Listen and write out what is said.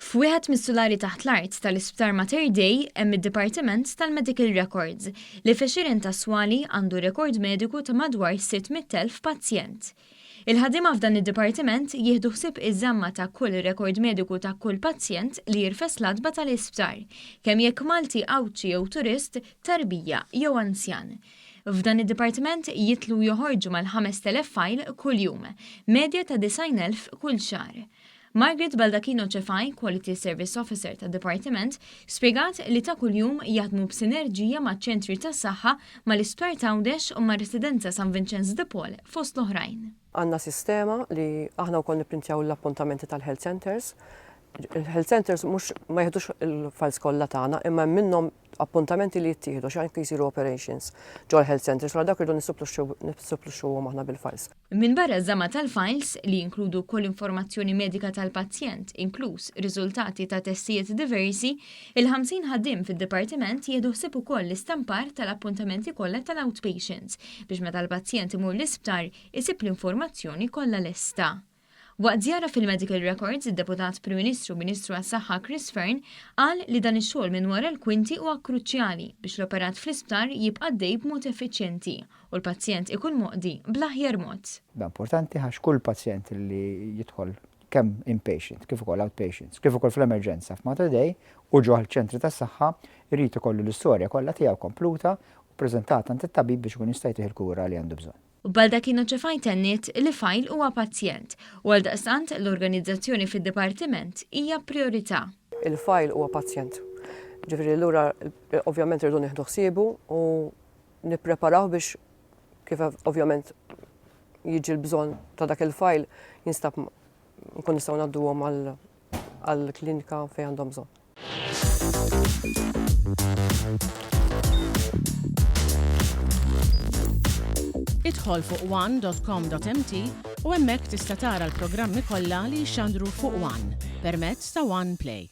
F'wieħed mis-sulari taħt l-art tal-Isptar Mater Dei hemm id-Dipartiment tal-Medical Records li f'għexieren ta' swali għandu rekord mediku ta' madwar 600,000 pazjent. Il-ħaddiema f'dan id-dipartiment jieħdu ħsieb iż-żamma ta' kull rekord mediku ta' kull pazjent li jirfes l-għatba tal-isptar, kemm jekk Malti, Għawdxi jew turist, tarbija jew anzjan. F'dan id-dipartiment jidħlu u joħorġu mal-5,000 fajl kuljum, medja ta' 90,000 kull xahar. Margaret Baldacchino Cefai, Quality Service Officer tad-Dipartiment, spjegat li ta' kuljum jaħdmu b'sinerġija maċ-ċentri tas-saħħa, mal-Isptar t'Għawdex u mar-Residenza San Vinċenz de Paul fost l-oħrajn. Għandna sistema li aħna wkoll nipprintjaw l-appuntamenti tal-health centres. Il-health centres mhux ma jieħdux il-files kollha tagħna imma hemm minnhom appuntamenti li jittieħdu għax anke jsiru operations ġol-health centres, allura dawk irridu nissupplixxuhom aħna bil-files. Minbarra ż-żamma tal-fajls, li jinkludu kull informazzjoni medika tal-pazjent, inkluż riżultati ta' testijiet diversi, il-50 ħaddiem fid-dipartiment jieħdu ħsieb ukoll l-istampar tal-appuntamenti kollha tal-outpatients biex meta l-pazjent imur l-isptar isib l-informazzjoni kollha lesta. Waqt żjara fil-Medical Records, id-Deputat Prim Ministru u Ministru għas-Saħħa Chris Fearne qal li dan ix-xogħol minn wara l-kwinti huwa kruċjali biex l-operat fl-isptar jibqa' għaddej b'mod effiċjenti u l-pazjent ikun moqdi bl-aħjar mod. Dan importanti għax kull pazjent li jidħol kemm inpatient kif ukoll outpatients, kif ukoll fl-emerġenza f'Mater Dei u ġo ċentri tas-saħħa jrid ikollu l-istorja kollha tiegħu kompluta u preżentata għand it-tabib biex ikun jista' jtih il-kura li għandu bżonn. Baldacchino Cefai tenniet li fajl huwa pazjent u għaldaqstant l-organizzazzjoni fid-dipartiment hija prijorità. Il-fajl huwa pazjent. Ġifieri allura ovvjament irridu nieħdu ħsiebu u nippreparawh biex kif ovvjament jiġi l-bżonn ta' dak il-fajl jinstab nkun nistgħu ngħadduhom għall-klinika fejn għandhom bżonn. Idħol fuq one.com.mt u hemmhekk tista' tara l-programmi kollha li jixxandru fuq One permezz ta' One Play.